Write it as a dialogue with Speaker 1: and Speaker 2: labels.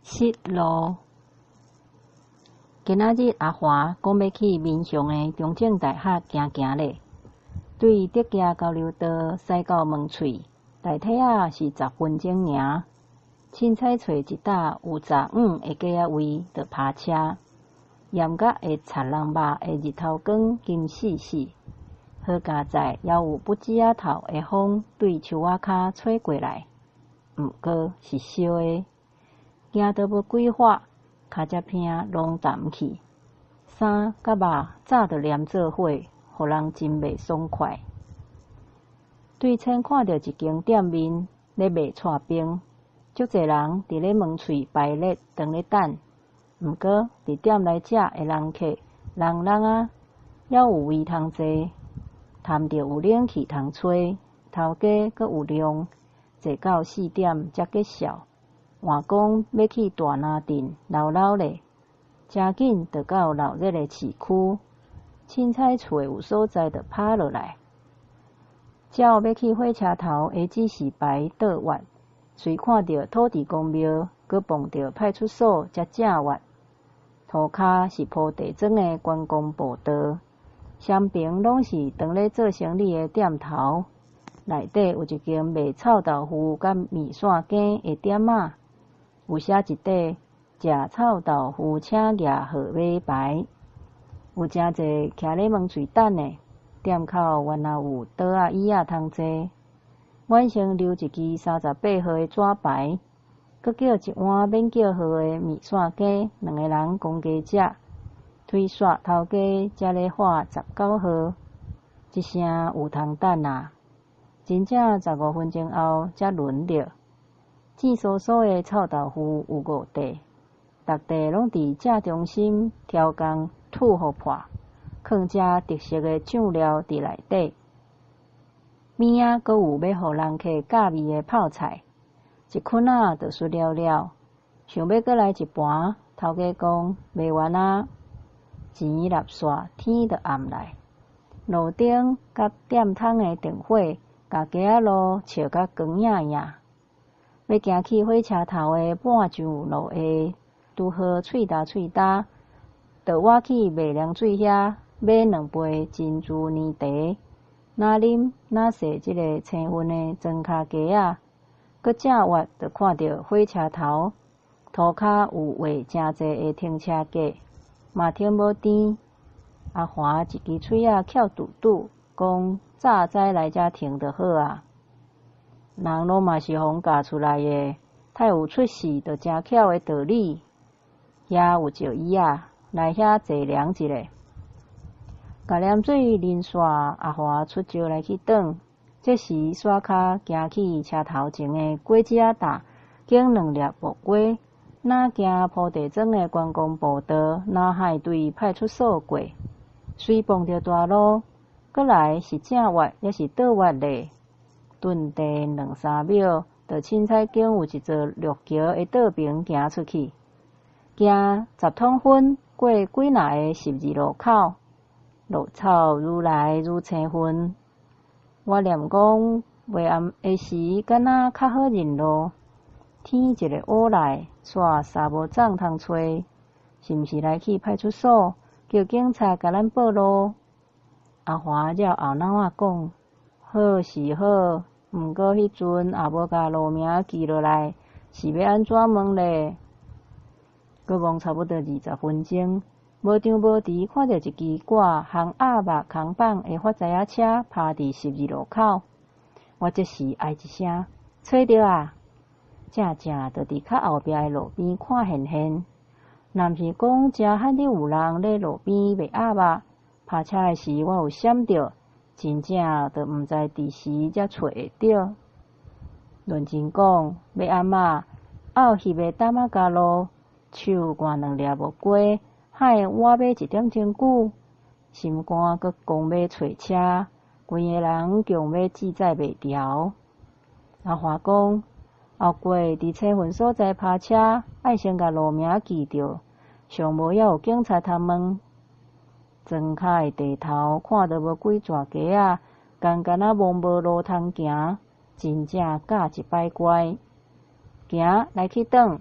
Speaker 1: 失路。今仔日阿華講欲去民雄的中正大學行行咧，對竹崎交流道駛到門喙，大體仔是十分鐘爾。凊彩揣一搭有閘網的街仔位，就泊車。炎甲會插人肉的日頭光金死死，好佳哉，猶有不止仔透的風對樹仔跤吹過來，毋過是燒的。行著無幾法，跤跡坪攏澹去，衫佮肉早就黏做伙，予人真袂爽快。對前看著一間店面咧賣剉冰，足濟人佇咧門喙排列當咧等。毋過佇店內食的人客人人仔，猶有位通坐，探著有冷氣通吹，頭家閣有量，坐到四點才結束。換講欲去大林鎮溜溜咧，誠緊就到鬧熱的市區，凊彩厝有所在就趴落來。照欲去火車頭的指示牌倒彎，隨看著土地公廟，閣碰著派出所才正彎。塗跤是鋪地磚的觀光步道，雙爿攏是當咧做生理的店頭。內底有一間賣臭豆腐佮麵線羹的店仔，有寫一塊食臭豆腐請舉號碼牌。有誠濟徛咧門喙等的，店口原來有桌仔椅仔通坐。阮先留一支38號的紙牌，閣叫一碗免叫號的麵線羹，兩个人講加食。推煞頭家才咧喊19號，這聲有通等啊！真正15分鐘後才輪著。糋酥酥的臭豆腐有五塊，逐塊攏佇正中心挑工吐予破，囥遮特色的醬料佇內底。邊仔閣有欲予人客夾味的泡菜，一囥仔就欶了了。想欲閣來一盤，頭家講賣完啊，錢納煞，天就暗來。路燈佮店窗的燈火，共街仔路照甲光影影。欲行去火車頭的半上路下，拄好喙焦喙焦，就倚去賣涼水遐買兩杯珍珠奶茶，若啉若踅這个青雲的莊跤街仔，閣正彎就看著火車頭，塗跤有畫誠濟的停車格，嘛停無甜。阿華一支喙仔翹拄拄，講早知來遮停就好啊。人攏嘛是予人教出來的，太有出世就誠巧的道理。遐有石椅仔，來遐坐涼一下。共涼水啉煞，阿華出石來去轉。這時煞跤行去車頭前的果子仔擔，揀兩粒木瓜，若行鋪地磚的觀光步道，若海對派出所過，隨碰著大路，閣來是正彎抑是倒彎咧？頓定兩三秒，就凊彩揀有一座陸橋的倒爿行出去，行十通分過幾若个十字路口，落草愈來愈青雲。我念講袂暗的時，敢若較好認路。天一个烏來，煞捎無欉通揣，是毋是來去派出所叫警察共咱報路？阿華繞後腦仔講。好是好，毋過彼陣也無共路名記落來，是欲按怎問咧？閣摸差不多20分鐘，無張無遲看著一支掛烘鴨肉空板的發財仔車趴佇十字路口，我這時唉一聲，揣著啊！正正就佇較後壁的路邊看現現，若毋是講誠罕得有人咧路邊賣鴨肉，趴車的時我有閃著。真正就毋知佇時才揣會著。論真講，欲暗仔漚翕的擔仔加路，手掛兩粒木瓜，害倚欲一點鐘久，心肝閣狂欲揣車，規个人強欲志在袂牢。阿華講，後過佇青雲所在趴車，愛先共路名記著，上無猶有警察通問。莊跤的地頭看著無幾逝街仔，干焦仔摸無路通行，真正教一擺乖。行，來去轉。